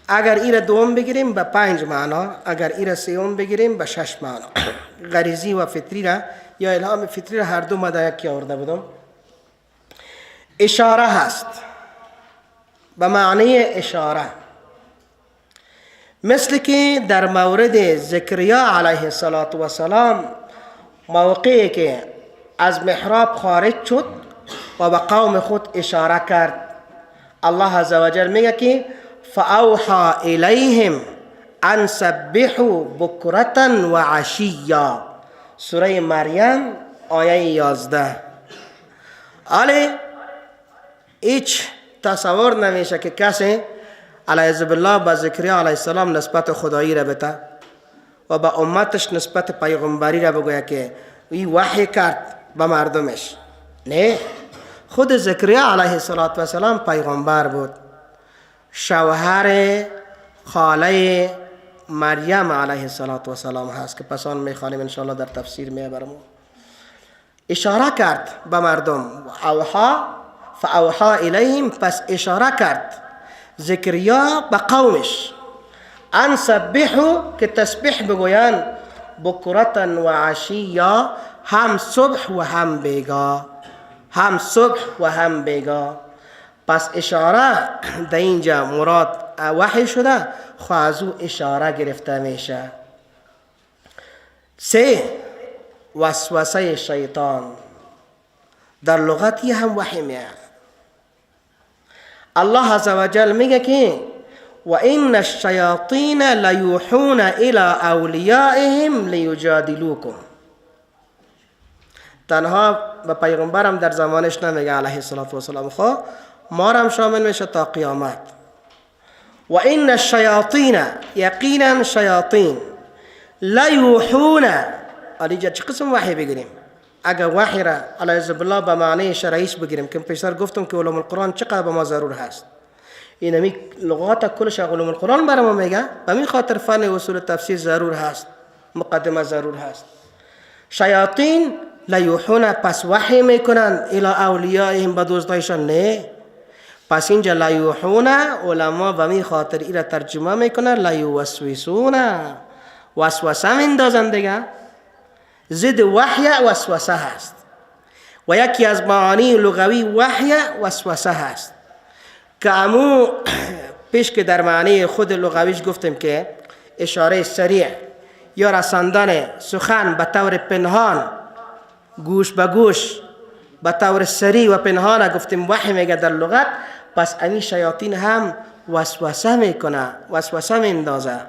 اگر ایره دوم بگیریم به 5 معنا، اگر ایره سیوم بگیریم به 6 معنا. غریزی و فطری را یا الهام فطری را هر دو ما در یکی آورده بودم. اشاره هست، به معنی اشاره، مثل که در مورد زکریا علیه السلام موقعی که از محراب خارج شد و به قوم خود اشاره کرد، الله عزوجل میگه که فاوحى الیهم ان سبحوا بکرة و عشیا، سوره مریم آیه 11. آله هیچ تصور نمیشه که کسی علیه بالله با زکریا علیه السلام نسبت خدایی را بده و با امتش نسبت پیغمبری را بگوید که ای وحی کرد به مردمش. نه، خود زکریا علیه السلام پیغمبر بود، شوهر خاله مریم علیه السلام هست که پس آن میخوانیم انشاءالله در تفسیر میبرم. اشاره کرد به مردم، اوحا فاوحا الیهم، پس اشاره کرد زکریا به قومش ان سبحوا، که تسبیح بگویند، بکرة و عشیا، هم صبح و هم بیگاه، هم صبح و هم بیگاه. پس اشاره در اینجا مراد وحی شده، خو از او اشاره گرفته میشه. 3، وسوسه شیطان. در لغتی هم وحی میاد. الله عزوجل میگه که و این الشیاطین لیوحون الی اولیائهم لیجادلوکم. تنها به پیغمبرم در زمانش نمیگه علیه الصلاة والسلام، خو ما هم شامل میشه تا قیامت. و این الشیاطین، یقینا شیاطین، لیوحون. اینجا چه قسم وحی بگیریم؟ اگر وحی را علیه بالله به معنی شرعیش بگیریم که پیشتر گفتم که علوم القرآن چقدر به ما ضرور هست، اینمی لغات کلش علوم القرآن برای ما میگه، به می خاطر فن اصول تفسیر ضرور هست، مقدمه ضرور هست. شیاطین لیوحون، پس وحی میکنن الی اولیائهم، به دوستایشان. نه، پس اینجا لیوحون علما به می خاطر ایرا ترجمه میکنن لیوسوسون، وسوسه میندازن دیگه. ضد وحی وسوسه هست و یکی از معانی لغوی وحی وسوسه هست که امو پیش که در معنی خود لغویش گفتیم که اشاره سریع یا رساندن سخن به طور پنهان، گوش به گوش به طور سریع و پنهان گفتیم وحی میگه در لغت. پس امی شیاطین هم وسوسه میکنه، وسوسه میندازه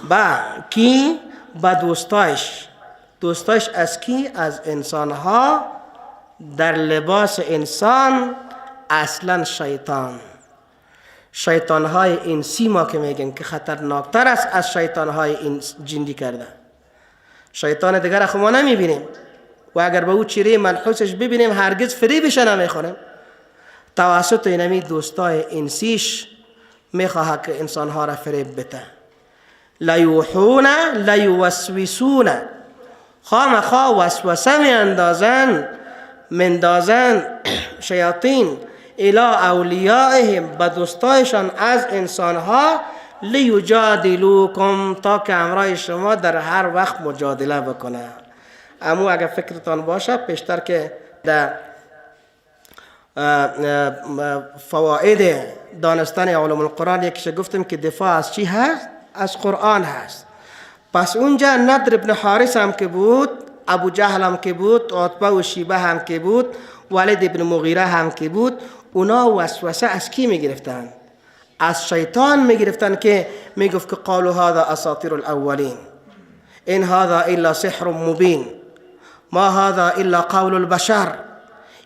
با کی؟ با دوستایش. دوستایش از کی؟ از انسانها در لباس انسان، اصلا شیطان. شیطانهای انسی ما که میگن که خطرناکتر است از شیطانهای جندی کرده. شیطان دیگر خو ما نمیبینیم و اگر به او چهره منحوسش ببینیم هرگز فریبش نمیخوریم. توسط اینمی دوستای انسیش میخواهد که انسانها را فریب بده. لیوحون لیوسوسون، خامخا وسوسه میاندازن، مندازن شیاطین الی اولیائهم، به دوستایشان از انسانها، لیجادلوکم، تا که همراه شما در هر وقت مجادله بکنه. اما اگر فکرتان باشه پیشتر که در فواید دانستن علوم القرآن یکیش گفتیم که دفاع از چی هست؟ از قرآن هست. پس اونجا نضر ابن حارث هم که بود، ابو جهل هم که بود، عتبه و شیبه هم که بود، ولید ابن مغیره هم که بود، اونا وسوسه از کی میگرفتن؟ از شیطان میگرفتن که میگفت که قالوا هذا اساطیر الاولین، ان هذا الا سحر مبین، ما هذا الا قول البشر.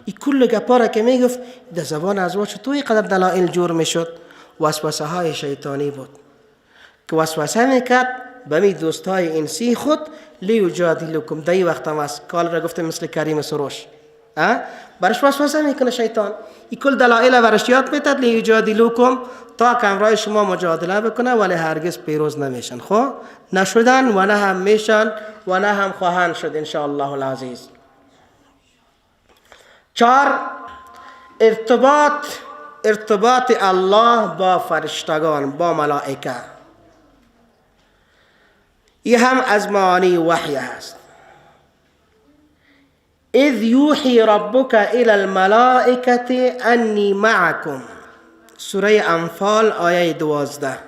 این کل گپا که میگفت در زبان از وا چطور اینقدر دلایل جور میشد؟ وسوسه های شیطانی بود که وسوسه میکرد به می دوستای انسی خود لیجادلوکم. در این وقت هم است کال را گفته مثل کریم سروش، برش وسوسه میکنه شیطان، این کل دلایل برش یاد میتد لیجادلوکم، تا که همراه شما مجادله بکنه، ولی هرگز پیروز نمیشن. خب نشدن و نه هم میشن و نه هم خواهند شد ان شاء الله العزیز. 4، ارتباط الله با فرشتگان، با ملائکه. این هم از معانی وحی هست. اذ یوحی ربک الی الملائکة انی معکم، سوره انفال آیه 12.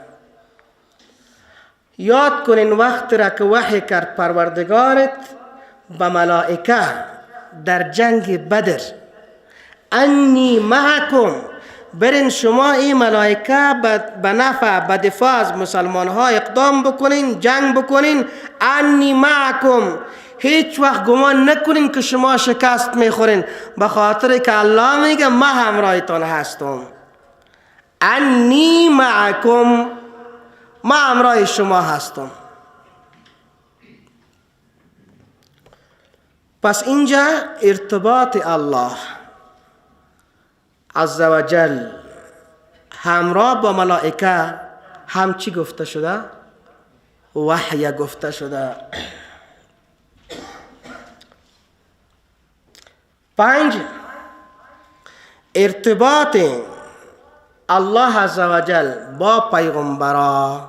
یاد کنین وقت را که وحی کرد پروردگارت به ملائکه در جنگ بدر، انی معکم، برین شما این ملائکه به نفع به دفاع از مسلمان ها اقدام بکنین، جنگ بکنین. انی معکم، هیچ وقت گمان نکنین که شما شکست میخورین، به خاطر که الله میگه ما همراهتان هستم. انی معکم، ما همراه شما هستم. پس اینجا ارتباط الله عزوجل همراه با ملائکه هم چی گفته شده؟ وحی گفته شده. 5، ارتباط الله عزوجل با پیغمبرا،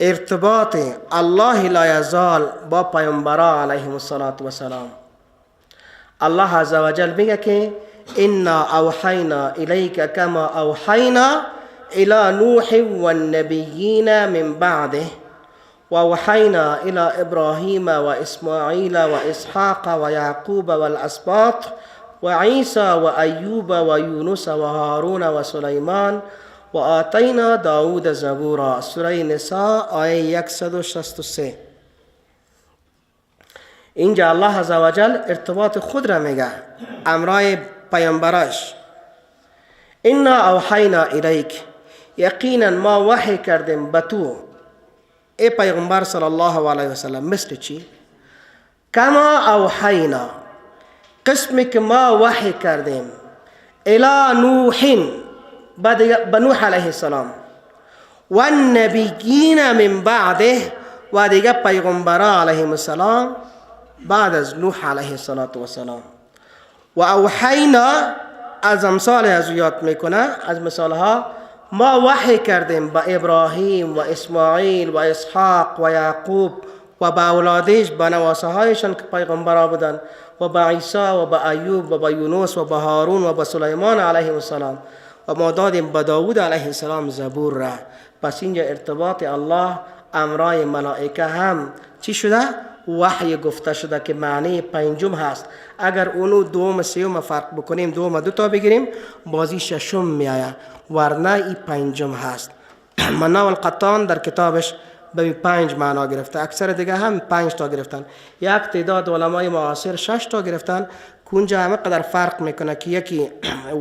ارتباط الله لا یزال با پیامبران علیهم الصلاة والسلام. الله عزوجل میگه که انا اوحینا الیک کما اوحینا الى نوح والنبیین من بعده وأوحينا إلى إبراهيم وإسماعيل وإسحاق ويعقوب والأسباط وعيسى وأيوب ويونس وهارون وسليمان وآتينا داود زبورا. سوره نساء آیه 163. اینجا الله عزوجل ارتباط خود را میگه امرای پیامبراش. انا اوحینا الیک، یقینا ما وحی کردیم به تو ای پیغمبر صلی الله علیه وسلم. مثل چی؟ کما اوحینا، قسمی که ما وحی کردیم الی نوح، به نوح علیه السلام، و النبیین من بعده، و دیگه پیغمبران علیهم السلام بعد از نوح علیه السلام. و اوحینا از امثال از یاد میکنه، از مثالها ما وحی کردیم به ابراهیم و اسماعیل و اسحاق و یعقوب و به اولادش، به نواسه هایشان که پیغمبرا بودن، و به عیسی و به ایوب و به یونس و به هارون و به سلیمان علیه السلام، و ما دادیم به داود علیه السلام زبور را. پس اینجا ارتباط الله امرای ملائکه هم چی شده؟ وحی گفته شده که معنی پنجم هست. اگر اونو دوم سیوم فرق بکنیم، دوم دو تا بگیریم، بازی ششم میآید، ورنه ای پنجم هست. مناو القطان در کتابش به 5 معنا گرفته، اکثر دیگه هم 5 تا گرفتن. یک تعداد علمای معاصر 6 تا گرفتن. کنجا همه قدر فرق میکنه که یکی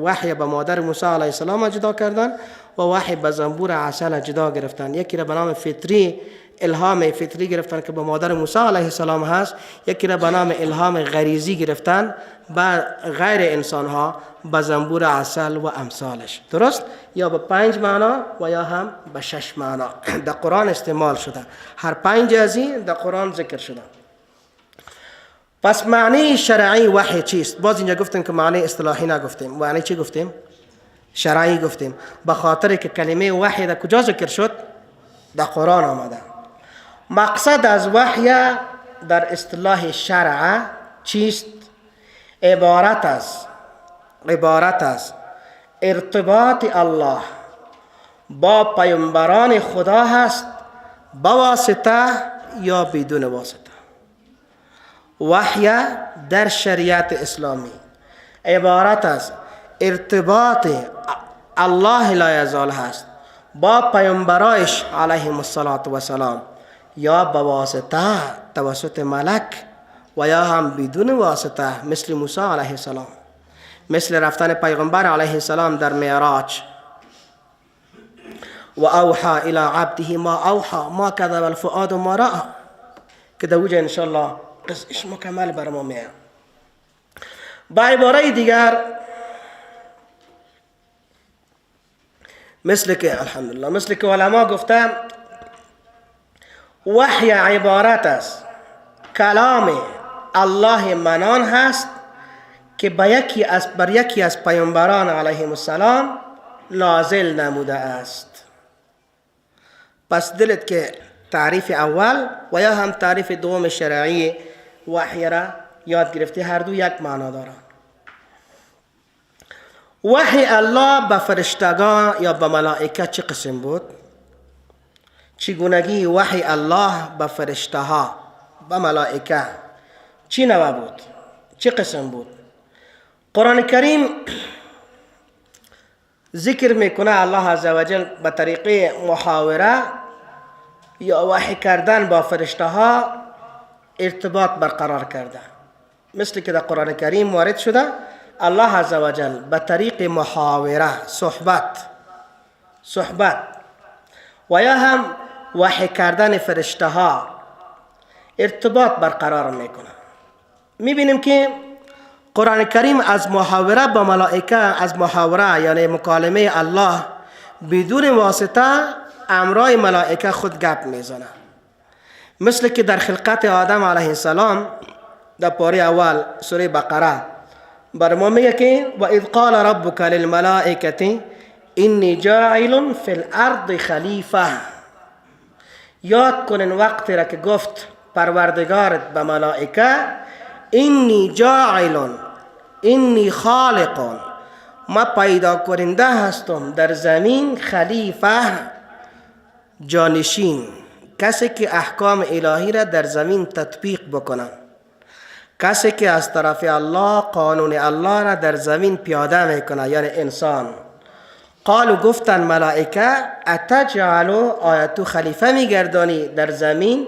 وحی به مادر موسی علیه السلام جدا کردن و وحی به زنبور عسل جدا گرفتن. یکی را به نام فطری، الهام فطری گرفتن که به مادر موسی علیه السلام هست. یکی را به نام الهام غریزی گرفتن به غیر انسان ها، به زنبور عسل و امثالش. درست؟ یا به 5 معنا و یا هم به 6 معنا در قرآن استعمال شده. هر 5 از این در قرآن ذکر شده. پس معنی شرعی وحی چیست؟ باز اینجا گفتیم که معنی اصطلاحی نگفتیم. معنی چی گفتیم؟ شرعی گفتیم. به خاطر که کلمه وحی در کجا ذکر شد؟ در قرآن آمده. مقصد از وحی در اصطلاح شرع چیست؟ عبارت از ارتباط الله با پیامبران خدا هست، با واسطه یا بدون واسطه. وحی در شریعت اسلامی عبارت از ارتباط الله لا یزال هست با پیامبرایش علیهم الصلاة والسلام، یا با واسطه توسط ملک و یا هم بدون واسطه، مثل موسی علیه السلام، مثل رفتن پیغمبر علیه السلام در معراج. و اوحى الى عبده ما اوحى ما کذب الفؤاد ما رأى، که در اوجه انشالله قصهش مکمل بر ما میاد. با عباره دیگر مثل که الحمدلله، مثل که علما گفتن وحی عبارت است کلام الله منان هست که بر یکی از پیامبران علیهم السلام نازل نموده است. پس دلت که تعریف اول و یا هم تعریف دوم شرعی وحی را یاد گرفتی، هر دو یک معنا دارند. وحی الله به فرشتگان یا به ملائکه چه قسم بود؟ چگونگی وحی الله به فرشته ها، به ملائکه چی نوع بود؟ چه قسم بود؟ قرآن کریم ذکر میکنه الله عزوجل به طریقه محاوره یا وحی کردن با فرشته ها ارتباط برقرار کرده. مثل که در قرآن کریم وارد شده الله عزوجل به طریق محاوره، صحبت و یا هم وحی کردن فرشته ها ارتباط برقرار میکنه. میبینیم که قرآن کریم از محاوره با ملائکه، از محاوره یعنی مکالمه الله بدون واسطه امرای ملائکه خود گپ میزنه. مثل که در خلقت آدم علیه السلام در پاره اول سوره بقره بر ما میگه که و اذ قال ربک للملائکه انی جاعل فی الارض خلیفه. یاد کنین وقتی را که گفت پروردگارت به ملائکه انی جاعل انی خالق، ما پیدا کننده هستم در زمین خلیفه، جانشین، کسی که احکام الهی را در زمین تطبیق بکنه، کسی که از طرف الله قانون الله را در زمین پیاده میکنه، یعنی انسان. قالوا گفتن ملائکه اتجعلو، آیا تو خلیفه میگردانی در زمین؟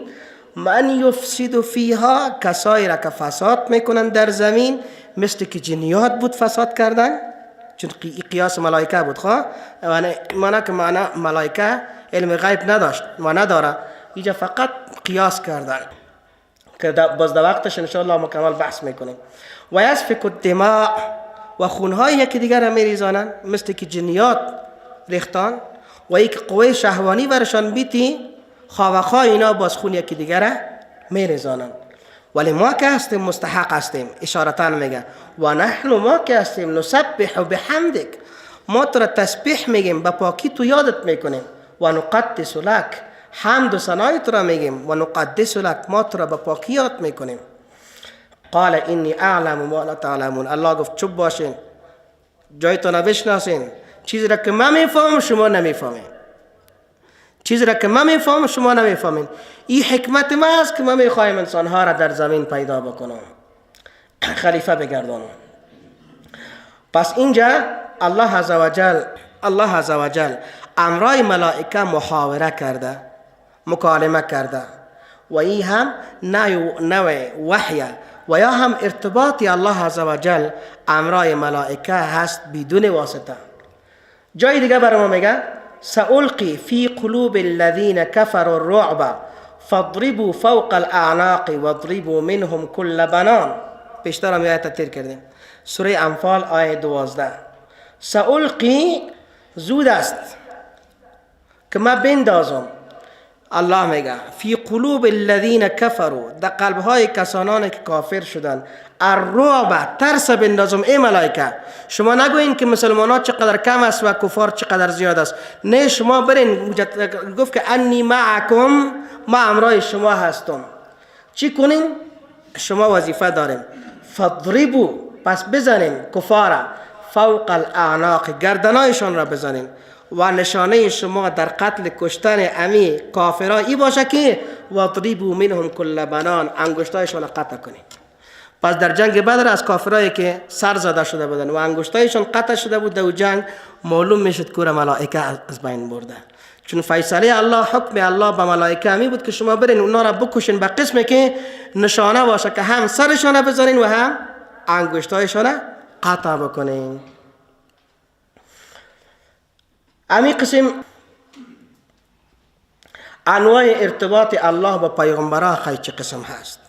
من یفسد فیها، کسایی را که فساد میکنن در زمین، مثل که جنیات بود فساد کردن، چون قیاس ملائکه بود. خواه معنی که معنی ملائکه علم غیب نداشت و نداره، اینجا فقط قیاس کردن که باز در وقتش انشاءالله مکمل بحث میکنیم. و یسفک الدماء، و خونهای یکی دیگر را میریزانن، مثل که جنیات ریختان و یک قوه شهوانی برشان بیتی خواهخواه اینا باز خون یکی دیگر را میریزانن. ولی ما که هستیم مستحق هستیم، اشارتاً میگه و نحن، ما که هستیم نسبح بحمدک، ما تو را تسبیح میگیم، به پاکی تو یادت میکنیم، و نقدس لک، حمد و ثنای تو را میگیم، و نقدس لک، ما تو را به پاکی یاد میکنیم. قال انی اعلم ما لا تعلمون، الله گفت چوب باشین، جایتون بشناسین، چیزی را که من میفهمم شما نمیفهمین، چیزی را که من میفهمم شما نمیفهمین. این حکمت ما است که ما میخوایم انسانها را در زمین پیدا بکنم، خلیفه بگردانم. پس اینجا الله عزوجل، الله عزوجل امرای ملائکه محاوره کرده، مکالمه کرده، و این هم نوع وحیه و یا هم ارتباط الله عزوجل امرای ملائکه هست بدون واسطه. جای دیگه برای ما میگه سألقی فی قلوب الذین كفروا الرعب فاضربوا فوق الاعناق واضربوا منهم كل بنان. پیشتر هم آیت تیر کردیم، سوره انفال آیه 12. سألقی زود است که ما بندازم، الله میگه فی قلوب الذین کفروا، در قلبهای کسانانی که کافر شدن، الرعب، ترس بندازم. ای ملائکه شما نگوین که مسلمان ها چقدر کم است و کفار چقدر زیاد است، نه، شما برین، گفت که انی معکم، ما امرای شما هستم. چی کنین؟ شما وظیفه داریم. فاضربوا، پس بزنین کفار، فوق الاعناق، گردنایشان را بزنین، و نشانه شما در قتل کشتن امی کافرها ای باشه که واضربوا منهم کل بنان، انگشتایشان را قطع کنین. پس در جنگ بدر از کافرایی که سر زده شده بودن و انگشتایشان قطع شده بود در جنگ، معلوم میشد که ملائکه از بین برده، چون فیصله الله، حکم الله به ملائکه همی بود که شما برین اونا را بکشین به قسمی که نشانه باشه که هم سرشان بزنین و هم انگشتایشان قطع بکنین. امی قسم انواع ارتباط الله با پیغمبرها خیلی چه قسم هست.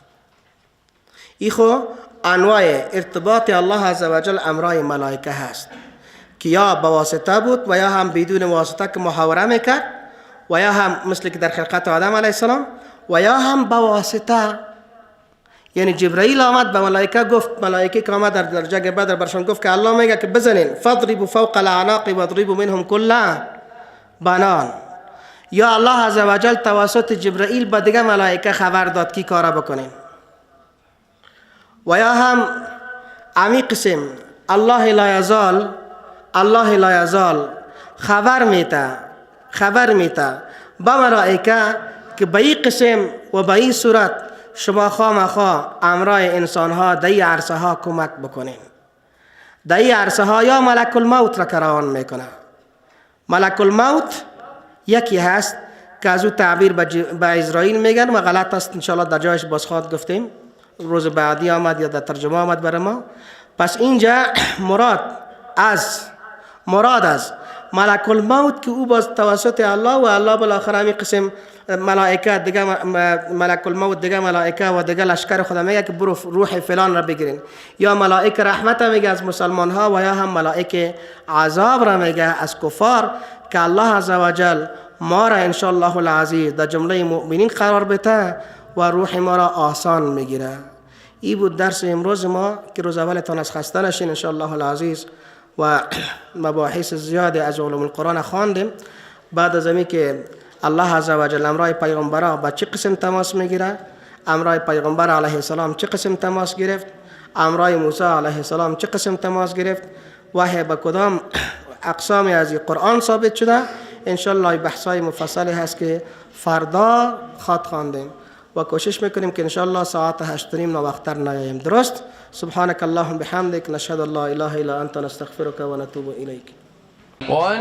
ای خو انواع ارتباط الله عزوجل امرای ملائکه هست که یا با واسطه بود و یا هم بدون واسطه که محاوره میکرد، و یا هم مثل که در خلقت آدم علیه السلام، و یا هم با واسطه، یعنی جبرئیل آمد به ملائکه گفت، ملائکه که آمد در جنگ بدر برشان گفت که الله میگه که بزنین فاضربوا فوق الاعناق واضربوا منهم کل بنان. یا الله عزوجل توسط جبرئیل به دیگه ملائکه خبر داد که کارا بکنین. و یا هم امی قسم الله لا یزال، الله لا یزال خبر میته، خبر میته به ملائکه که به این قسم و به این صورت شما خامخا امرای انسان ها در این عرصه ها کمک بکنین. در این عرصه ها یا ملک الموت را روان میکنه. ملک الموت یکی هست که از او تعبیر به عزرائیل میگن و غلط است، انشاءالله در جایش باز خواهد گفتیم، روز بعدی آمد یا در ترجمه آمد برای ما. پس اینجا مراد از ملک الموت که او باز توسط الله و الله بالاخره همین قسم ملائکه دیگه، ملک الموت دیگه ملائکه و دیگه لشکر خدا میگه که برو روح فلان را بگیرین، یا ملائکه رحمت میگه از مسلمان ها، و یا هم ملائکه عذاب را میگه از کفار، که الله عزوجل ما را انشاءالله العزیز در جمله مؤمنین قرار بده و روح ما را آسان میگیره. ای بود درس امروز ما که روز اولتان از خسته نشین انشاءالله العزیز، و مباحث زیاد از علوم القرآن خواندیم. بعد از اینکه که الله عزوجل امرای پیغمبرا با چه قسم تماس میگیره، امرای پیغمبر علیه السلام چه قسم تماس گرفت، امرای موسی علیه السلام چه قسم تماس گرفت، وحی به کدام اقسام از قرآن ثابت شده. انشالله بحث‌های مفصلی هست که فردا خواد خواندیم و کوشش میکنیم که انشالله ساعت 8:30 ناوقتر نیاییم. درست؟ سبحانك اللهم بحمدك، نشهد ان لا اله الا انت، نستغفرك ونتوب الیک.